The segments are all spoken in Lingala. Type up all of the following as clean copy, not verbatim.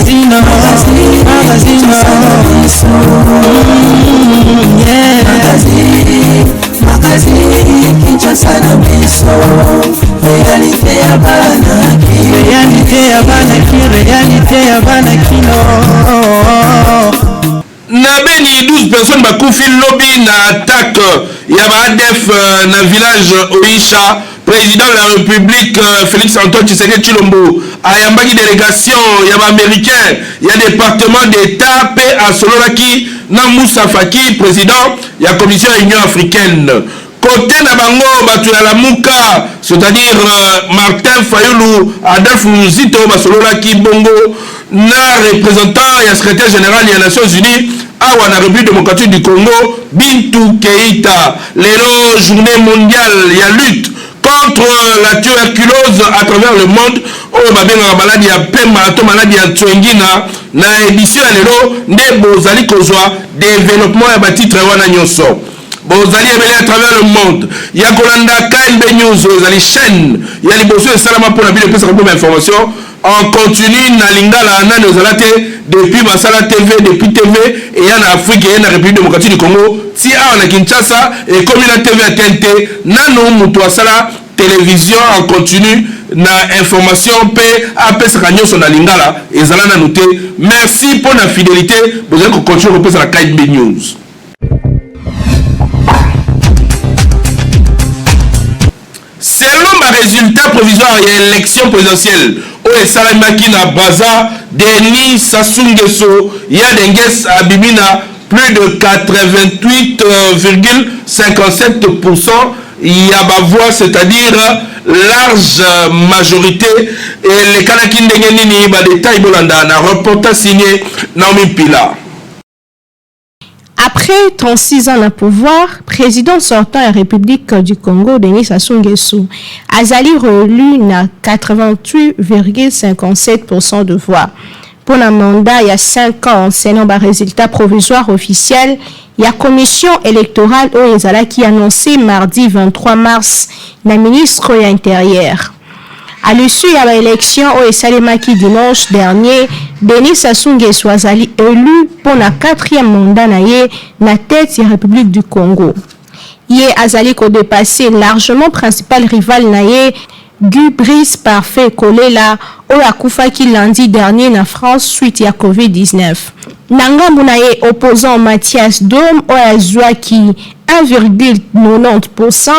Magazine, magazine, yeah. Magazine, Kinshasa na biso, réalité ya bana Kin. Réalité ya bana Kin, réalité ya bana Kino. Na Beni, 12 personnes bakufi lobi na attaque ya ba ADF na village Oisha. Président de la République Félix Antoine Tshisekedi Tshilombo ayambaki délégation ya ba Américains ya département d'État pe asololaki na Moussa Faki, président ya commission ya Union africaine. Côté na bango bato ya Lamuka, c'est-à-dire Martin Fayulu, Adolphe Muzito basololaki bongo na représentant ya secrétaire général ya Nations Unies awa na République démocratique du Congo, Bintou Keita. Lelo journée mondiale ya lutte contre la tuberculose à travers le monde, oyo babengaka maladi ya pemba to maladi ya tswengina. Na édition ya lelo nde bozali kozwa développement ya batitre wana nyonso. Bozali ebele à travers le monde ya kolanda KNB News, oyo ezali chaîne ya liboso esalama mpona bino, epesaka bino bainformation en continu na lingala. Nani ozala te depuis basala TV, depuis TV eya na Afrique, eya na République démocratique du Congo ti awa na Kinshasa, ekomi na TV ya TNT, nanu moto asala télévision en continu na information mpe apesaka nyonso na lingala ezala nanu te. Merci mpo na fidélité bozali kocontinue kopesa na KNB News. Selon barésultat provisoire ya élection présidentielle oyo esalemaki na Braza, Denis Sassou Nguesso ya Denges abimi na plus de 88,57% ya bavoix, c'est-à-dire large majorité. Elekanaki ndenge nini? Badetail bolanda na reportage signé Naomi Pila. Après 36 ans au pouvoir, président sortant de la République du Congo, Denis Sassou Nguesso, azali réélu na 88,57% de voix. Pour un mandat il y a 5 ans, selon un résultat provisoire officiel, il y a commission électorale oyo ezalaki annoncé mardi 23 mars na ministre ya Intérieur. À l'issue ya élection oyo esalemaki dimanche dernier, Denis Sassou Nguesso azali élu pour la quatrième mandat na ye na tête ya République du Congo. Ye azali kodépasser largement principal rival na ye, Guy Brice Parfait Kolela, oyo akufaki lundi dernier na France suite ya COVID-19. Na ngambo na ye, opposant Mathias Dome, oyo azwaki 1,90%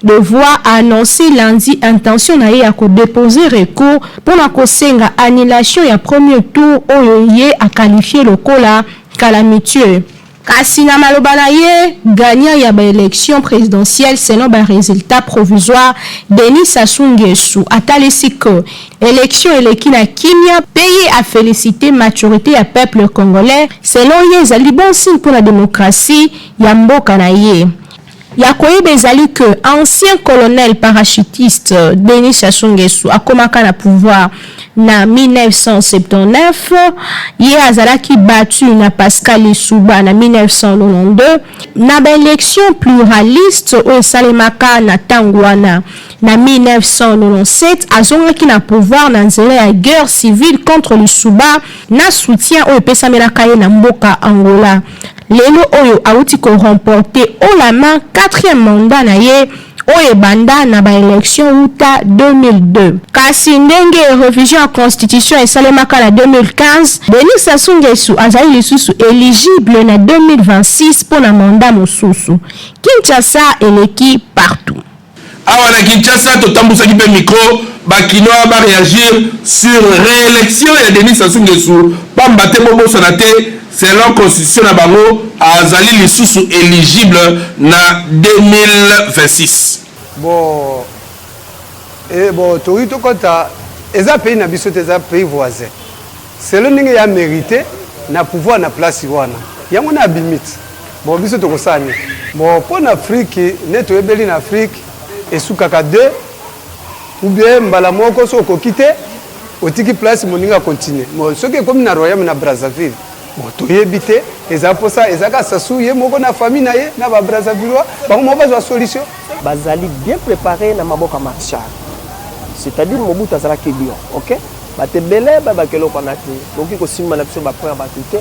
de voix, a annoncé lundi intention na ye ya kodéposer recours mpona kosenga annulation ya premier tour oyo ye aqualifié lokola calamiteux. Kasi na maloba na ye, gagnant ya baélection présidentielle selon barésultat provisoire, Denis Sassou Nguesso, atalisi ke élection eleki na kimia mpe ye afélicité maturité ya peuple congolais. Selon ye, ezali bon signe mpona démocratie ya mboka na ye. Ya koyeba ezali ke ancien colonel parachutiste Denis Sassou Nguesso akomaka na pouvoir na 1979. Ye azalaki battu na Pascal Lisuba na 1992 na baélection pluraliste oyo esalemaka na ntango wana. Na 1997, azongaki na pouvoir na nzela ya guerre civile contre Lisuba na soutien oyo epesamelaka ye na mboka Angola. Lelo oyo awuti koremporter haut la main quatrième mandat na ye oyo ebanda na baélection wuta 2002. Kasi ndenge révision ya constitution esalemaka na 2015, Denis Sassou Nguesso azali lisusu éligible na 2026 mpo na mandat mosusu. Kinshasa eleki partout. Awa na Kinshasa, totambusaki mpe micro, bakinois baréagir sur réélection ya Denis Sassou Nguesso, pamba te bobosana te, selon constitution na bango, azali lisusu éligible na 2026. Bon, e bon, tokoki tokɔta, eza pays na biso te, eza pays voisin. Selon ndenge ya mérité na pouvoir na place wana, yango na abimi ti. Bon, biso tokosala nini? Bon, mpo na Afrique, nde toyebeli na Afrique, esukaka deux ou bien mbala moko. So okoki te, otiki place, moninga acontinue. Bon, soki ekomi na royaume na Brazzaville, bon, toyebi te, eza mposa ezaka Sassou ye moko na famille na ye na babrazzavillois, bango moko bazwa solution. Bazali bien préparé na maboko ya Maréchal, c'est-à-dire Mobutu azalaki lion, ok. Bato ebele bayebaka eloko wana te. Tokoki kosimba na biso ba points ya bato te.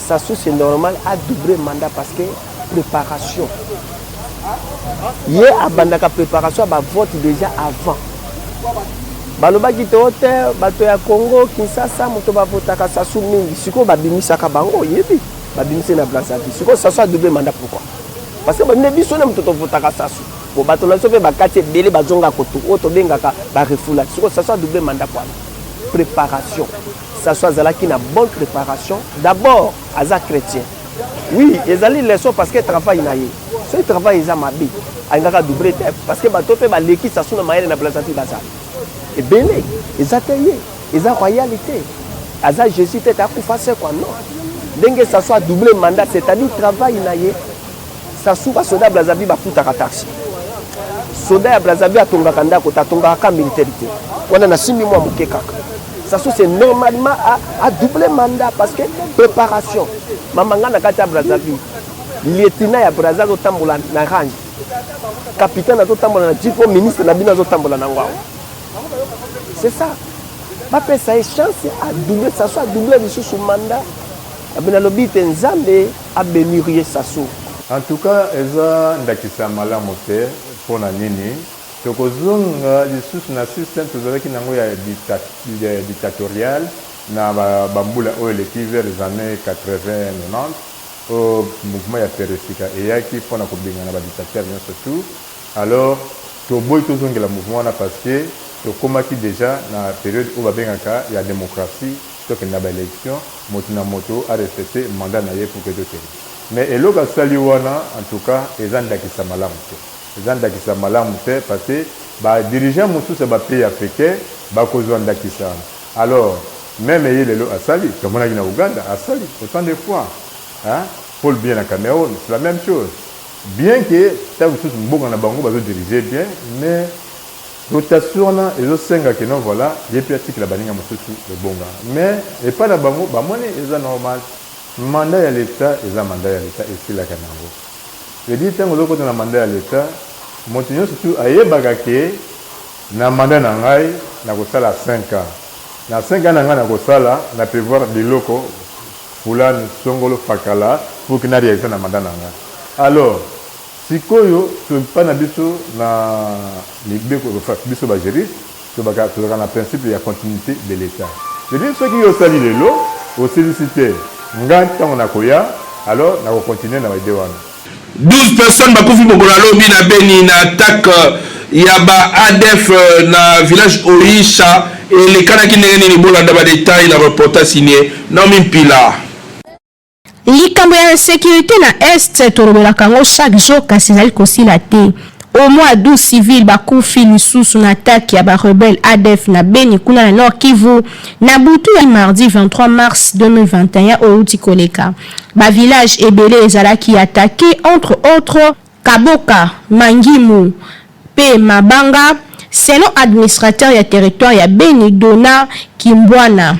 Sassou c'est normal a doubler mandat parce que préparation. Ye abandaka préparation ya ba vote déjà avant. Balobaki te o te bato ya Congo Kinshasa moto bavotaka Sassou mingi. Sikoyo babimisaka bango oyebi babimisi na Brazzaville. Sikoyo Sassou a doubler mandat pourquoi? Parce que babine biso nde moto tovotaka Sassou. Bon bato na biso mpe bakati ebele bazonga koto oyo tobengaka ba refoulaki. Sikoyo Sassou a doubler mandat pour préparation. Sassou azalaki na bonne préparation. D'abord aza chrétien. Oui, ezali leçon parce que travail na ye. Soki travail eza mabe, alingaka doubler te parce que bato mpe baleki Sassou na mayele na Brazzaville baza ebele. Eza te ye, eza royalité. Aza Jésus te, akufa se quoi non. Ndenge Sassou a doublé mandat, c'est-à-dire travail na ye. Sassou ba soda ya Brazzaville bafutaka taxe. Soda ya Brazzaville atongaka ndako te, atongaka camp militaire te. Wana nasimbi mwa moke kaka. Sassou c'est normalement a doublé mandat parce que préparation. Mama nga na kati ya Brazzaville, lieutenant ya Brazza azotambola na range, capitaine azotambola na jeep, ministre na bino azotambola na ngwao. C'est ça. Bapesa ye chance a doublé, Sassou a doublé lisusu mandat. Nalobi te Nzambe a bénir ye Sassou. En tout cas eza ndakisa ya malamu te pona nini tokozonga lisusu na système tozalaki nango ya dictatorial na ba mbula oyo eleki vers les annees 80 90 oyo mouvement ya peresika eyaki pona kobengana ba dictateurs nionso tout alors toboyi tozongela mouvement wana parce que tokomaki dejà na periode oyo babengaka ya democratie. Tokende na ba election moto na moto a respecter mandat na ye pour que tokende mais eloko asali wana en tout cas eza ndakisa malamu te eza ndakisa malamu te parce que ba dirigeants mosusu ya ba pays africains bakozwa ndakisa wana alors meme ye lelo asali tomonaki na Ouganda asali autant de fois hein Paul Biya na Cameroun c'est la même chose bien que tango mosusu mboka na bango bazo diriger bien mais Rotation wana ezo senga que non voilà ye pe atikela baninga mosusu ebonga mais epai na bango bamoni eza normal. Mandat ya l'etat eza mandat ya l'etat esilaka nango. Veut dire tango ozo kota na mandat ya l'etat moto nionso tout ayebaka que na mandat na ngai nakosala 5 ans na 5 ans na ngai nakosala na prevoir biloko fulani songolo fakala pour que na realiser na mandat na ngai alors Sikoyo epai na biso na mibeko enfin biso ba juristes tobaka tozalaka na principe ya continuite de l'etat. C'est à dire soki yo osali lelo osilisi te nga tango nakoya alors nako continuer na ba idee wana. 12 personnes bakufi mokolo ya lobi na Beni na attaque ya ba adf na village Oisha elekanaki ndenge nini? Bolanda ba details na reportage signé Naomi Mpila. Likambo ya insecurite na Est tolobelaka yango chaque jour kasi ezali kosila te. Au moins 12 civils bakufi lisusu na attaque ya ba rebelles adf na Beni kuna na Nord Kivu na butu ya mardi 23 mars 2021 oyo euti koleka. Ba villages ebele ezalaki attaquer entre autres Kaboka, Mangimu mpe Mabanga, selon administrateur ya territoire ya Beni, Dona Kimbwana.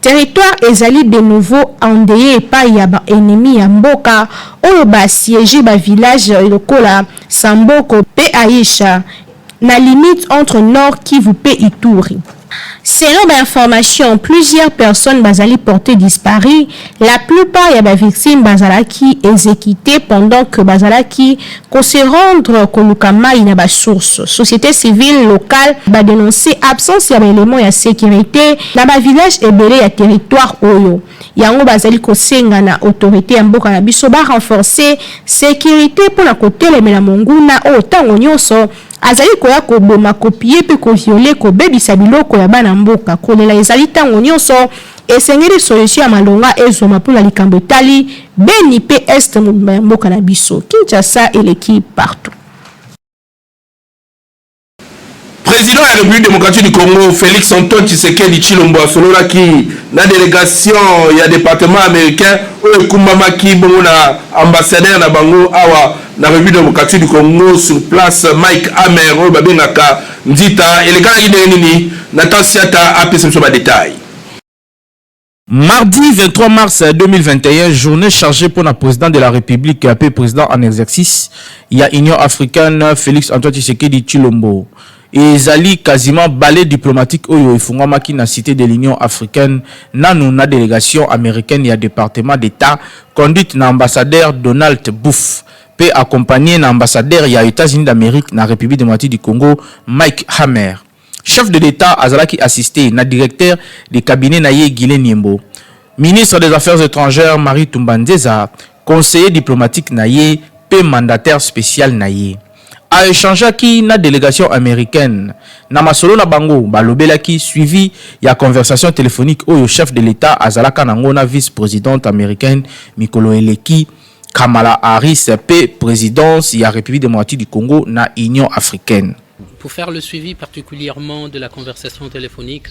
Territoire ezali de nouveau endeuille epayi ya ba ennemis ya mboka oyo ba assièger ba villages lokola Samboko mpe Aisha, na limite entre Nord Kivu mpe Ituri. Selon ba informations, plusieurs personnes bazali portees disparues, la plupart ya ba victimes bazalaki executees pendant que bazalaki ko se rendre koluka mayi na ba sources. Societe civile locale ba denoncer absence ya ba elements ya securite na ba villages ebele ya territoire oyo. Yango bazali kosenga na autorites ya mboka na biso ba renforcer securite mpo na kotelemela monguna oyo tango nionso Azali koya koboma, ko piller pe ko violer, kobebisa biloko ya bana mboka. Kolela ezali tango nionso, esengeli solution ya malonga ezwama pona likambo etali Beni pe Est mobimba ya mboka na biso. Kinshasa eleki partout. President ya Republique democratique du Congo, Felix Antoine Tshisekedi Tshilombo asololaki na delegation ya departement americain oyo ekumbamaki bongo na ambassadeur na bango awa na Republique democratique du Congo sur place Mike Hammer oyo babengaka Nzita. Elekanaki ndenge nini? Nathan Siata apesa biso ba details. Mardi 23 mars 2021, journée chargée pour la président de la République mpe président en exercice ya Union africaine Félix Antoine Tshisekedi Tshilombo. Ezali quasiment ballet diplomatique oyo efungwamaki na Cite de l'Union africaine nanu na delegation americaine ya Departement d'Etat conduite na ambassadeur Donald Booth mpe accompagner na ambassadeur ya Etats-Unis d'Amerique na Republique democratique du Congo Mike Hammer. Chef de l'Etat azalaki assiste na directeur de cabinet na ye Guylain Nyembo, ministre des Affaires etrangères Marie Tumba Nzeza, conseiller diplomatique na ye mpe mandataire special na ye. A echangeaki na delegation americaine. Na masolo na bango, balobelaki suivi ya conversation telephonique oyo chef de l'Etat azalaka nango na vice-presidente americaine mikolo eleki, Kamala Harris mpe presidence ya Republique democratique du Congo na Union africaine. Pour faire le suivi particulièrement de la conversation téléphonique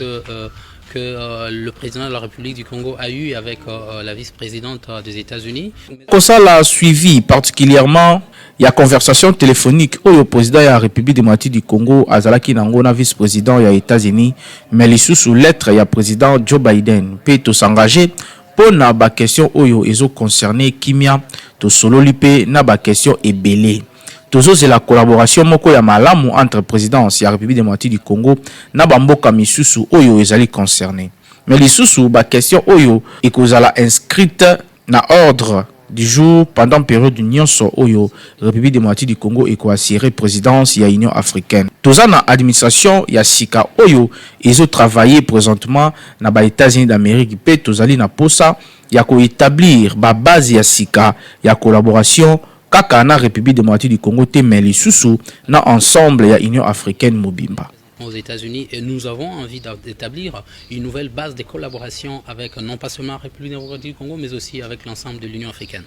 que le président de la République du Congo a eu avec la vice-présidente des États-Unis. Kosala suivi particulièrement ya conversation téléphonique oyo président ya République démocratique du Congo azalaki nango na vice-président ya États-Unis, mais lisusu lettre ya président Joe Biden mpe tosengage mpo na baquestion oyo ezoconcerne kimia. Tosololi mpe na baquestion ebele. Tozozela collaboration moko ya malamu entre présidence ya République démocratique du Congo na bamboka misusu oyo ezali concerné, mais lisusu baquestion oyo ekozala inscrite na ordre du jour pendant période nyonso oyo République démocratique du Congo ekoassurer présidence ya Union africaine. Toza na administration ya sika oyo ezotravailler présentement na ba-États-Unis d'Amérique mpe tozali na posa ya koétablir babase ya sika ya collaboration kaka na République démocratique du Congo te, mais lisusu na ensemble ya Union africaine mobimba. Aux États-Unis et nous avons envie d'établir une nouvelle base de collaboration avec non pas seulement la République démocratique du Congo, mais aussi avec l'ensemble de l'Union africaine.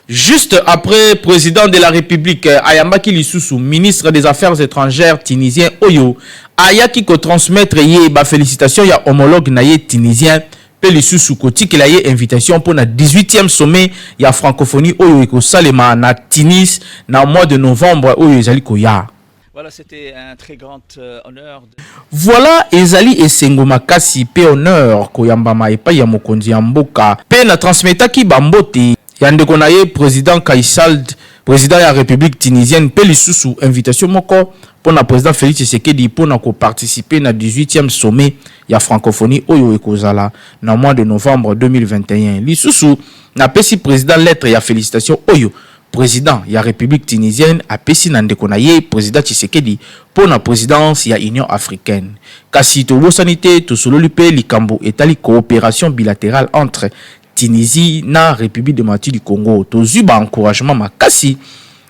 Juste après, président de la République ayambaki lisusu ministre des Affaires étrangères tunisien oyo ayaki kotransmettre ye bafélicitation ya homologue na ye tunisien mpe lisusu kotikela ye invitation mpona 18e sommet ya francophonie oyo ekosalema na Tunis na mois de novembre oyo ezali koya. Voilà, c'était un très grand honneur. Voilà, ezali esengo makasi mpe honneur koyambama epai ya mokonzi ya mboka mpe na transmetaki bambote ya ndeko na ye président Kais Saied, président ya République tunisienne, mpe lisusu invitation moko mpona président Félix Tshisekedi mpona koparticiper na 18e sommet ya francophonie oyo ekozala na mois de novembre 2021. Lisusu napesi président lettre ya félicitation oyo président ya République tunisienne apesi na ndeko na ye président Tshisekedi mpo na présidence ya Union africaine. Kasi tobosani te, tosololi mpe likambo etali coopération bilatérale entre Tunisie na République démocratique du Congo. Tozwi baencouragement makasi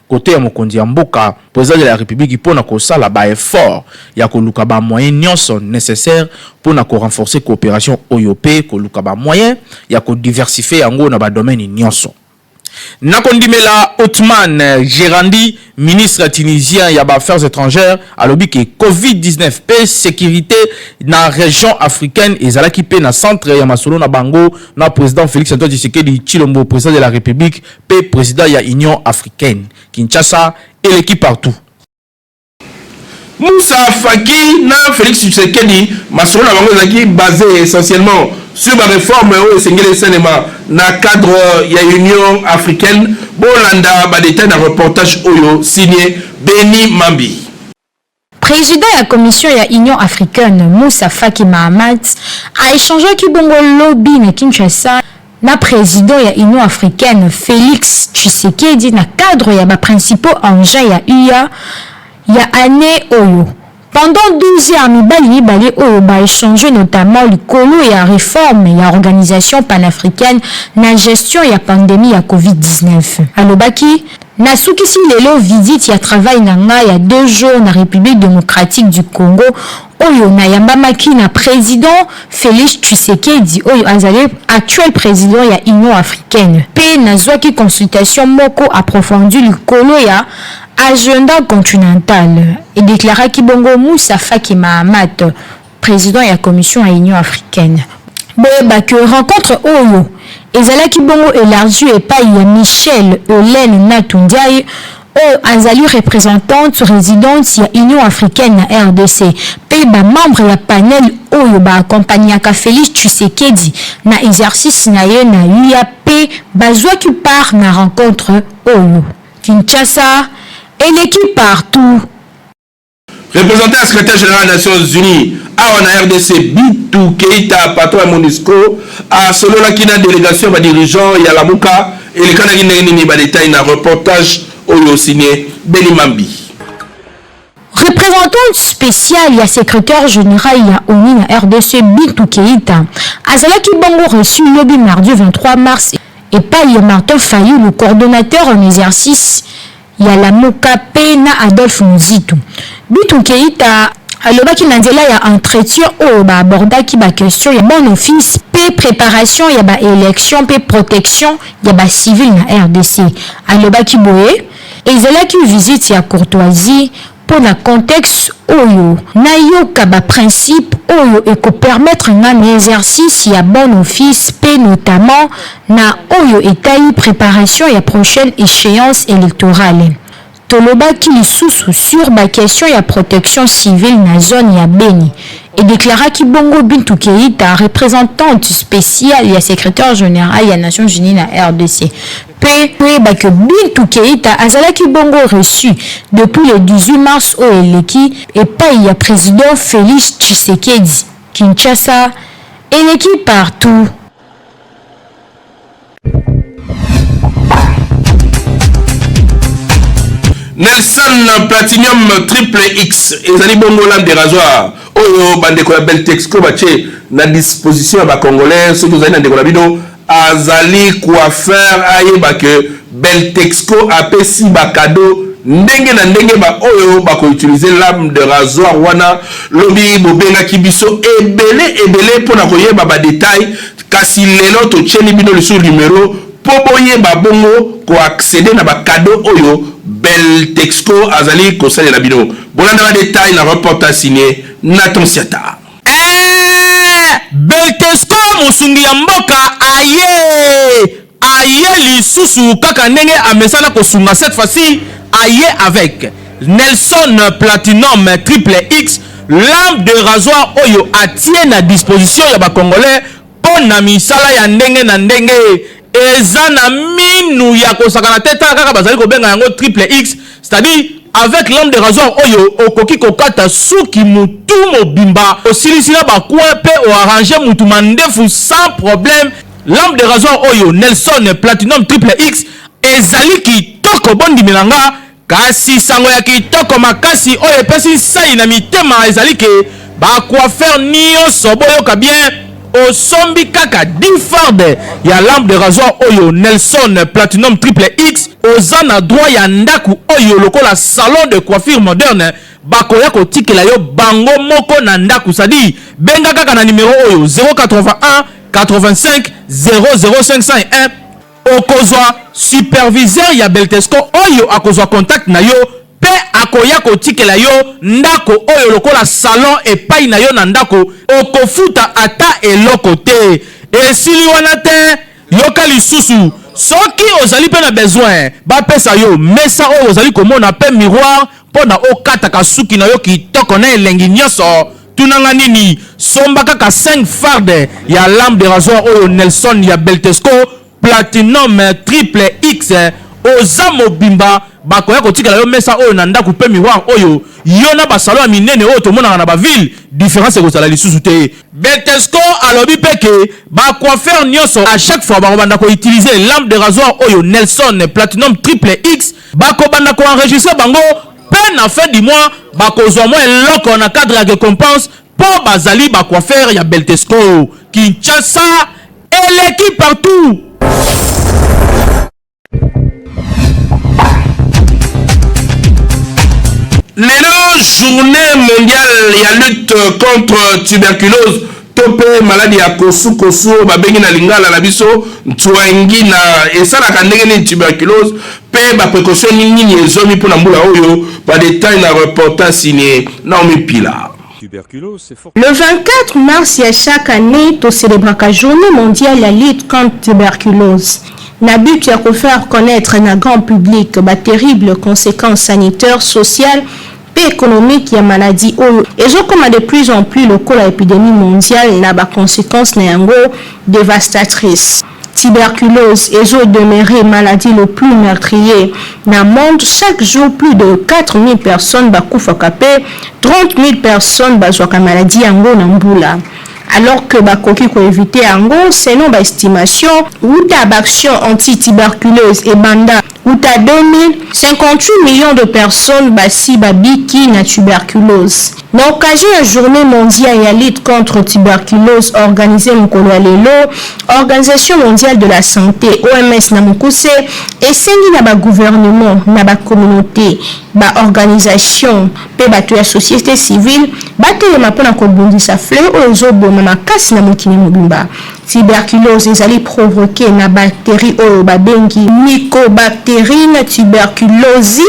kote ya mokonzi ya mboka, président de la République, mpona kosala baeffort ya koluka bamoyen nyonso nécessaire mpona korenforcer coopération oyo mpe koluka bamoyen ya kodiversifier yango na badomaine nyonso. Nakondimela Othman Jerandi, ministre tunisien ya baaffaires étrangères, alobi ke COVID-19 mpe sécurité na région africaine ezalaki mpe na centre ya masolo na bango na président Félix Antoine Tshisekedi Tshilombo, président de la République mpe président ya Union africaine. Kinshasa eleki partout. Moussa Faki na Félix Tshisekedi, masolo na bango ezalaki basé essentiellement sur baréforme oyo esengeli esalema na cadre ya Union africaine. Bolanda badetail na reportage oyo signé Beni Mambi. Président ya commission ya Union africaine Moussa Faki Mahamat a échangé bongo lobi na Kinshasa na président ya Union africaine Félix Tshisekedi na cadre ya baprincipaux enjeux ya UA ya année oyo. Pendant 12 heures, mibali mibale oyo baéchange notamment likolo ya réforme ya organisation panafricaine na gestion ya pandémie ya COVID-19. Alobaki: "Nasukisi lelo visite ya travail na ngai ya 2 jours na République démocratique du Congo oyo nayambamaki na président Félix Tshisekedi oyo azali actuel président ya Union africaine mpe nazwaki consultation moko approfondie likolo ya agenda continental", edéclaraki bongo Moussa Faki Mahamat, président ya commission ya Union africaine. Boyebaki rencontre oyo ezalaki bongo élargi epai ya Michel Hélène Natundiaye oyo azali représentante résidente ya Union africaine na RDC mpe bamembre ya panel oyo baakompagnaka Félix Tshisekedi na exercice na ye na UA mpe bazwaki part na rencontre oyo. Kinshasa eleki partout. Representant ya secretaire general ya Nations Unies awa na rdc, Bintou Keita, patron ya Monusco, asololaki na delegation ya ba dirigeants ya Lamuka. Elekanaki ndenge nini? Ba details na reportage oyo signe Beni Mambi. Representante speciale ya secretaire general ya onu na rdc, Bintou Keita, azalaki bongo reçu lobi mardi 23 mars epayi ya Martin Fayulu, coordonnateur en exercice ya Lamuka mpe na Adolphe Muzito. Bintou Keita alobaki na nzela ya entretien oyo ba abordaki ba questions ya bon office mpe preparation ya ba elections mpe protection ya ba civils na rdc. Alobaki boye, Ezalaki visite ya courtoisie mpo na contexte oyo nayoka ba principes oyo eko permettre nga na exercice ya bon office mpe notamment na oyo etali preparation ya prochaine echeance electorale. Tolobaki lisusu sur ba questions ya protection civile na zone ya Beni, e declaraki bongo Bintou Keita, representante speciale ya secretaire general ya Nations Unies na rdc. Mpe toyeba que Bintou Keita azalaki bongo reçu depuis le 18 mars oyo eleki epayi ya president Felix Tshisekedi. Kinshasa eleki partout. Nelson Platinum Triple X ezali bongo lame de rasoir oyo bandeko ya Beltexco batie na disposition ya ba Congolais. Soki ozali na ndeko na bino azali coiffeur, ayeba que Beltexco apesi ba cadeau ndenge na ndenge ba oyo bako utiliser lame de rasoir wana. Lobi bobengaki biso ebele ebele mpona koyeba ba detail, kasi lelo totieli bino lisusu numero mpo boyeba bongo ko acceder na ba cadeau oyo Beltexco azali kosalela bino. Bolanda ba detail na reportage signé Nathan Siata. Eeh Beltesco mosungi ya mboka aye aye lisusu kaka ndenge amesana kosunga, cette fois ci aye avec Nelson Platinum Triple X, lame de rasoir oyo atie na disposition ya ba congolais mpo na misala ya ndenge na ndenge. Eza na minu ya kosakana te, tala kaka bazali kobenga yango Triple X, c'est-à-dire avec lame de rasoir oyo okoki kokata suki mutu mobimba, osilisi na ba coin pe o arranger mutu mandefu sans problème. Lame de rasoir oyo Nelson Platinum Triple X ezali kitoko, bondimela nga. Kasi sango ya kitoko makasi oyo epesi nsai na mitema ezali ke ba coiffeurs nionso boyoka bien, osombi kaka 10 fardes ya lampe de rasoir oyo Nelson Platinum Triple X, oza na droit ya ndaku oyo lokola salon de coiffure moderne bakoya kotikela yo bango moko na ndaku, c'est-à-dire benga kaka na numero oyo 081 85 00 501. Okozwa superviseur ya Beltesco oyo akozwa contact na yo pe akoya kotikela yo ndako oyo lokola salon epayi na yo na ndako, okofuta ata eloko te. Esili wana te, yoka lisusu, soki ozali pe na besoin bapesa yo mesa oyo ozali komona pe miroir mpo na okataka suki na yo kitoko na elengi nionso, tuna nga nini? Somba kaka 5 fardes ya lame de rasoir oyo Nelson ya Beltesco Platinum Triple X, oza mobimba, bakoya kotikela yo mesa oyo na ndaku pe miroir oyo, yo na ba salons ya minene oyo tomonaka na ba villes, difference ekozala lisusu te. Beltesco alobi pe ke ba coiffeurs nionso à chaque fois bakobanda ko utiliser lame de rasoir oyo Nelson Platinum Triple X, bakobanda ko enregistrer bango pe na fin du mois bakozwa mwa eloko na cadre ya recompense po bazali ba coiffeurs ya Beltesco. Kinshasa eleki partout. Lelo journee mondiale ya lutte contre tuberculose to mpe maladi ya kosukosu oyo babengi na lingala na biso ntsuangina, esalaka ndenge nini tuberculose mpe ba precaution nini ezwami mpo na mbula oyo? Ba details na reportage signé Naomi Pila. Le 24 mars ya chaque annee, to celebraka journee mondiale ya lutte contre tuberculose na but ya ko faire connaitre na grand public ba terribles consequences sanitaires, sociales mpe economiques ya maladie oyo ezokoma de plus en plus lokola epidemie mondiale na ba consequences na yango devastatrices. Tuberculose ezo demeurer maladie le plus meurtrier na monde, chaque jour plus de 4000 personnes bakufaka pe 30.000 personnes bazwaka maladie yango na mbula. Alors que bakoki ko eviter yango selon ba estimations wuta b'actions anti-tuberculeuse ebanda wuta 2000, 58 millions de personnes basi babiki na tuberculose. Na occasion ya journee mondiale ya lutte contre tuberculose organisee mokolo ya lelo, Organisation mondiale de la sante, OMS na mokuse, esengi na ba gouvernements, na ba communautes, ba organisations mpe bato ya societe civile batelema mpo na kobundisa fleo oyo ezoboma makasi na mokili mobimba. Tuberculose ezali provoquer na bacterie oyo babengi Mycobacterine tuberculosi.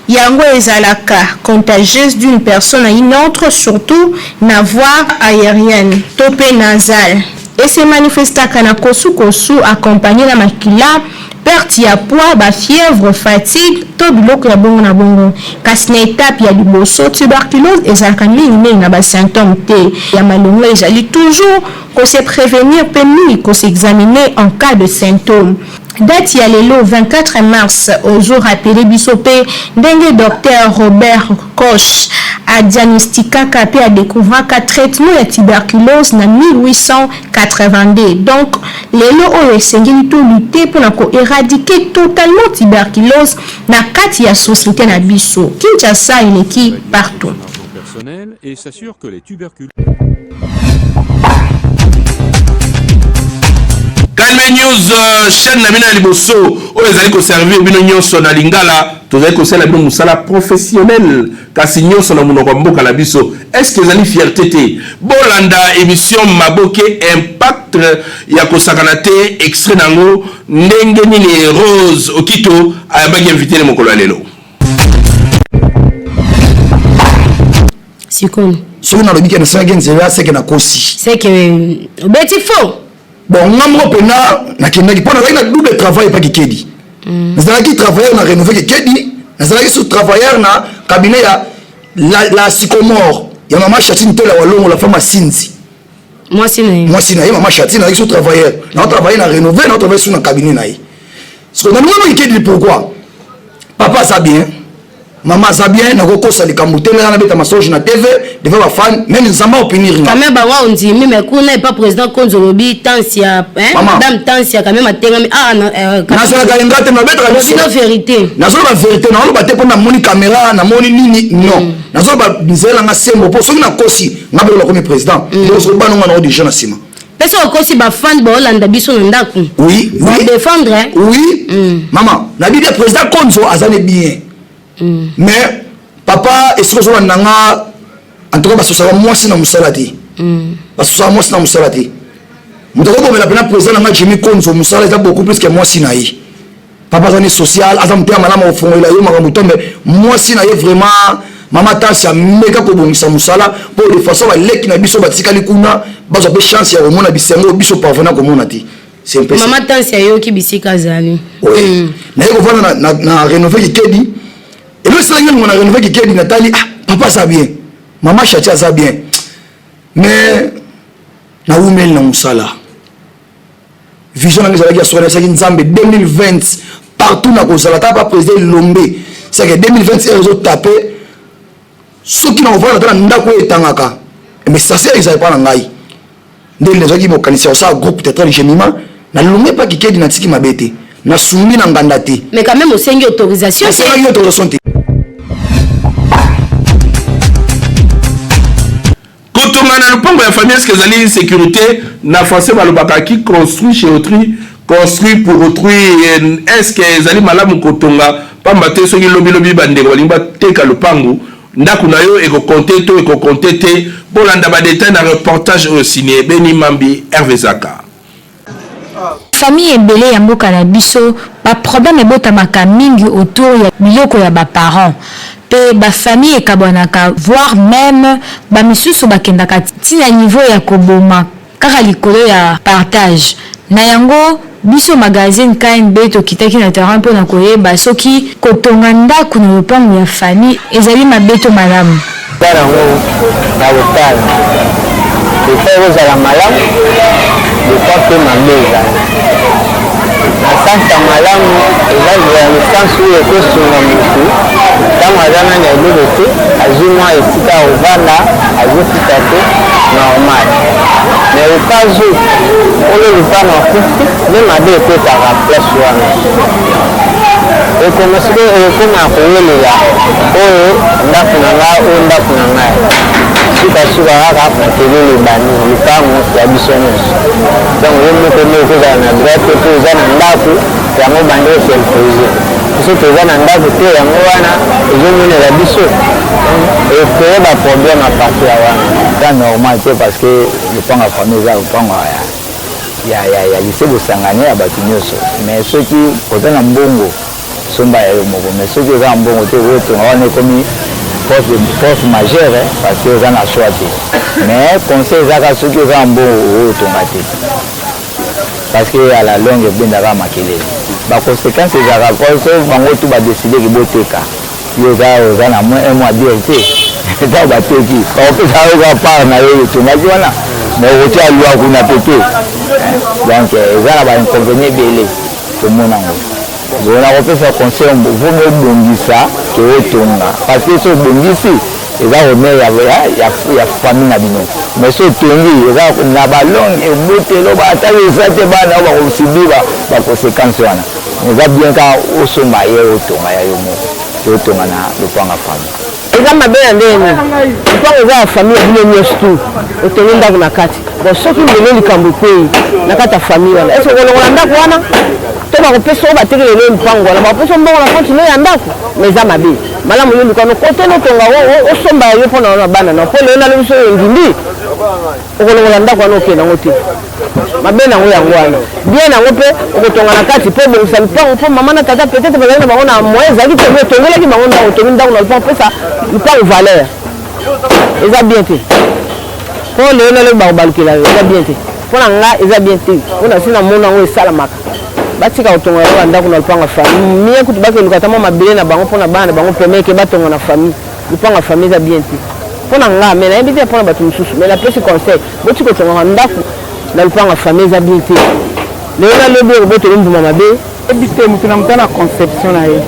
Yango ezalaka contagieuse d'une personne à une autre surtout na voie aerienne to mpe nasale. E se manifestaka na kosu-kosu accompagne na makila, perte ya poids, ba fièvre, fatigue to biloko ya bongo na bongo. Kasi na etape ya liboso, tuberculose ezalaka mingi mingi na ba symptomes te ya malonga ezali toujours ko se prevenir mpe mingi ko s'examiner en cas de symptomes. Date ya lelo 24 mars ozo rappeler biso pe ndenge Docteur Robert Koch a diagnostikaka pe a decouvraka traitement ya tuberculose na 1882. Donc lelo oyo esengeli to lutter pona ko eradiquer totalement tuberculose na kati ya societe na biso. Kinshasa eleki partout. Calme News, euh, chaîne na bino ya liboso oyo ezali koservir bino nyonso na lingala. Tozali kosala bino mosala professionnel, kasi nyonso na monoko ya mboka na biso. Est-ce que ezali fierté te? Bolanda émission Maboke Impact ya kosakana te, extrait na yango ndenge nini Rose Okito ayambaki invité ne mokolo ya lelo. Sikoyo soki nalobi ke nasalaki nzela seke nakosi, seke obeti faux. Bon, nga moko mpena nakendaki mpo nazalaki na double travail epa Kikedi. Nazalaki travailleur na Rénové Kikedi, nazalaki sous travailleur na cabinet ya la Sycomore ya mama Chatine Tola Walongo, la femme Asinzi. Mwasi na ye. Mwasi na ye mama Chatine, nazalaki sous travailleur, nao travailler na Rénové, nao travailler sous na cabinet na ye. Siko nalingaki Kikedi, pourquoi? Papa aza bien, mama aza bien, nakokosa likambo te. Nga nabeta masoge na TV devant bafan, même Nzambe aopinir nga. Quand même bango ondimi, mais kuna epa président Konzo olobi Tansia, hein? Madame Tansia quand même atengami ah na Nazalaka yenga te, nabetaka bino vérité. Nazoloba vérité, nazoloba te mpo namoni caméra, namoni nini, non. Nazoloba nzela nanga sembo, mpo soki nakosi nga mpe nakomi président, mm. Bana nga nao déjà na nsima. Mpe soki okosi, bafan baolanda biso na ndako. Oui. Défendre. Oui. Mama nabi bien, président Konzo aza ne bien. Mais papa esika ozolanda nga, en tout cas basosaka mwasi na mosala te. Basosaka mwasi na mosala te. Moto akobomela mpena président na nga Jimmy Konzo mosala eza beaucoup plus que mwasi na ye. Papa aza ni social, aza motema malamu, akofongolela yo makambo to, mais mwasi na ye vraiment, mama Tasi ameka kobongisa mosala mpo de façon baleki na biso batikali kuna bazwa mpe chance ya komona bisengo oyo biso parvena komona te. C'est un peu ça. Mama Tansi ayoki bisika azali. Oui. Naye kovanda na Rénové Kikedi. Elo esalaki ngai na Rénové Kikedi, natali, ah, papa aza bien, mama Chati aza bien, mais nawumeli na mosala. Vision nanga ezalaki ya soka, nayebisaki Nzambe 2020 partout nakozala kaka pa président Elombe. Seke 2020 heure ezotape, soki nakovanda ata na ndako oyo etangaka, mais sase ezali mpa na ngai. Nde nazwaki mokanisi ya kosala groupe théâtral Jemima. Nalongi epa Kikedi, natiki mabe te, nasungi na nganda te. Mais quand même osengi autorisation te. Nasengaki autorisation te. Kotonga na lopango ya famille, est-ce que ezali sécurité? Na français balobaka: qui construit chez autrui construit pour autrui. Est-ce que ezali malamu kotonga? Pamba te soki lobilobi bandeko balingi bateka lopango, ndako na yo ekokonte to ekokonte te? Bolanda badetail na reportage oyo signé Beni Mambi, Hervé Zaka. Famille ebele ya mboka na biso, ba problème ebotamaka mingi autour ya biloko ya ba parents pe ba famille ekabwanaka, voir meme ba misusu bakendaka ti na niveau ya koboma kaka likolo ya partage. Na yango biso magazine KNB tokitaki na terrain mpo na koyeba soki kotonga ndaku na lopango ya famille ezali mabe to malamu. Eza nango na kotala, des fois ekozala malamu, des fois mpe mabe ezali. Na sens ya malamu eza na sens oyo ekosunga motu ntango aza nani ya eloko te, azwi mwa esika ya kovanda, azofuta te normal. Mais au cas où oyo lopango akufi nde mabe ekotaka place wana, ekoma sikoyo ekoma ya kowelela oyo ndako na ngai, oyo ndako na ngai, sukasuka kaka makelele ebandi, lopango ya biso nyonso. Donc yo moko nde okozala na droit te mpo oza na ndako yango bandi os'impose. Biso toza na ndako te, yango wana ezomonela biso ecree baproblème à partir ya wana. Eza normal te parce que lopango ya famille eza lopango ya lycée Bosangani ya bato nyonso. Mais soki oza na mbongo, somba ya yo moko. Mais soki oza na mbongo te, okotonga wana ekomi force majeure parce que oza na choix te. Mais conseil ezaka, soki oza na mbongo, okotonga te parce que à la longue ebendaka makelele, baconséquence ezalaka. So bango tu badécider ke boteka, yo oza na moins un mois dire te. Ntango bateki, bakopesa yo kaka part na yo etongaki wana, mais okotia lwa kuna pe te. Donc eza na bainconvénient ebele tomona yango. Bon, nakopesa conseil, vomi obongisa ke otonga, parce que so obongisi eza honneur ya famille na bino. Mais so otongi, eza na balonge ebotelo, ata eza te, bana oyo bakosubir baconséquence wana. Eza bien kaka osomba ye, otonga ya yo moko, ke otonga na lopango ya famille. Eza mabe na ndenge nini? Lopango eza ya famille ya bino nyonso tu, otongi ndako na kati. Bon, soki lelo likambo ekwei na kati ya famille wana, est-ce okolongola ndako wana to bakopesa oyo bateki lelo lopango wana, bakopesa mbongo na compte no ya ndako? Mais eza mabe. Malamu yo luka no kote notonga, osomba ya yo mpona wana bana na, mpo lelo nalobi so oyo endimbi, okolongola ndako wana, okende yango te. Mabe nango yango wana. Bien nango mpe okotonga na kati mpo obongisa lupango, mpo mama na tata peut-être bazali na bango na moyen ezalaki te, otongelaki bango ndako. Otongi ndako na lupango, opesa lupango valeur, eza bien te, mpo lelo nalobi bakobalukela yo. Eza bien te mpo na nga, eza bien te mpo na si namona yango esalamaka. Batika kotonga yango bandako na lupango ya famille. Mie kutu bakeluka ata mwa mabele na bango mpo na bana na bango pemeke batonga na famille. Lupango ya famille eza bien te mpo na nga, mais nayebi te mpo na bato mosusu. Mais napesi conseil, boti kotongaka ndako na lupango ya famille, eza bien te. Lelo nalobi oyo botoli mbuma mabe. Yebi te, moto na moto na conception na ye.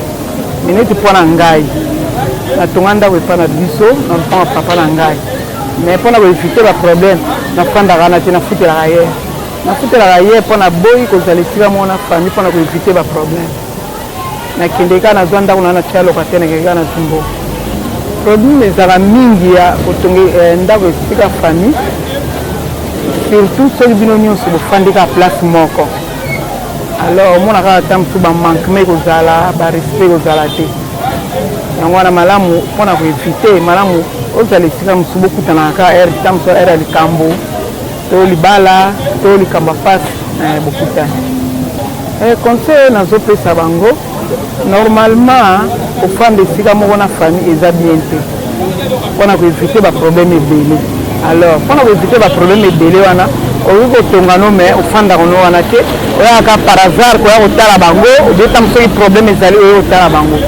Mais neti mpo na ngai, natonga ndako epai na biso na lupango ya papa na ngai, mais mpona koéviter baproblème, nafandaka wana te, nafutelaka ye. Nafutelaka ye mpo na boyi kozala esika moko na famille, mpona koéviter baproblème. Nakende kaka, nazwa ndako na natia locataire, nakende kaka nazwi mbongo. Problème ezalaka mingi ya kotonga ndako esika famille, surtout soki bino nyonso bofandi kaka place moko. Alors omona kaka ata mosusu bamanquement ekozala, barespect ekozala te. Yango wana malamu, mpona koéviter, malamu ozala esika mosusu, bokutanaka kaka heure ta mosusu, heure ya likambo to libala to likambo ya pasi, bokutani. Conseil oyo nazopesa bango, normalement kofanda esika moko na famille eza bien te, mpona koéviter baproblème ebele. Alors mpona koéviter baproblème ebele wana, okoki kotonga no, mais ofandaka no wana te, oyaka par hasard koya kotala bango, obeta soki problème ezali, oyo kotala bango.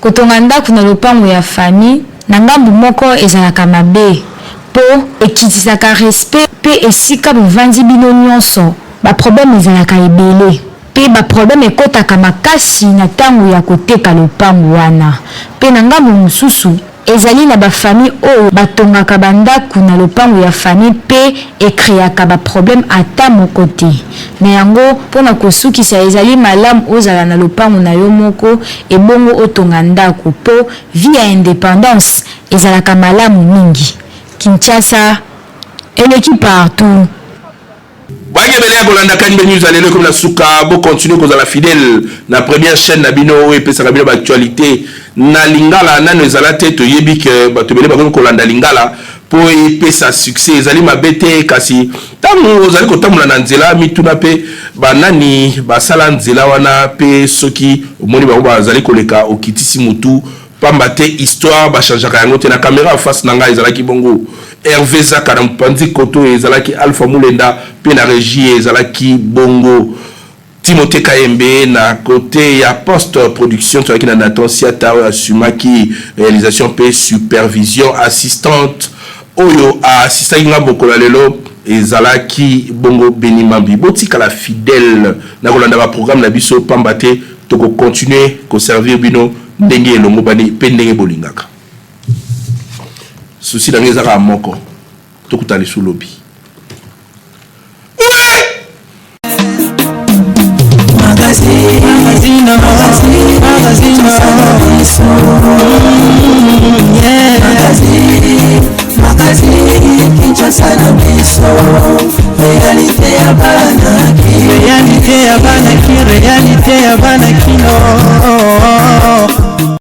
Kotonga ndako na lopango ya famille, na ngambu moko ezalaka mabe mpo ekitisaka respect mpe esika bovandi bino nyonso, baproblème ezalaka ebele mpe baproblème ekɔtaka makasi na ntango ya koteka lopango wana. Mpe na ngambo mosusu, ezali na bafamille oyo batongaka bandako na lopango ya famille mpe ecréaka baproblème ata moko te. Na yango, mpona kosukisa, ezali malamu ozala na lopango na yo moko, ebongo otonga ndako, mpo vie ya indépendance ezalaka malamu mingi. Kinshasa eleki partout. Bayebele ya kolanda KNB News ya lelo ekomi na suka. Bocontinue kozala fidèle na première chaîne na bino oyo epesaka bino baactualité na lingala. Nano ezala te, toyebi ke bato ebele bakomi kolanda lingala mpo epesa succès. Ezali mabe te, kasi ntango ozali kotambola na nzela, mituna mpe banani basala nzela wana. Mpe soki omoni bango bazali koleka, okitisi motu, pamba te histoire bachangeaka yango te. Na caméra face na ngai ezalaki bongo Hervé Zaka, na mopanzi koto ezalaki Alpha Mulenda, mpe na régie ezalaki bongo Timothée Kayembe. Na côté ya post production tozalaki na Nathan Siata oyo assumaki réalisation mpe supervision. Assistante oyo aassistaki nga mokolo ya lelo. Ezalaki bongo Beni Mambi. Botikala fidèle na kolanda ba programme na biso pamba te toko continuer ko servir bino ndenge elongobani pe ndenge bolingaka. Souci na ngai eza kaka moko, tokutana lisusu lobi. Réalité ya bana kin, réalité ya bana kino.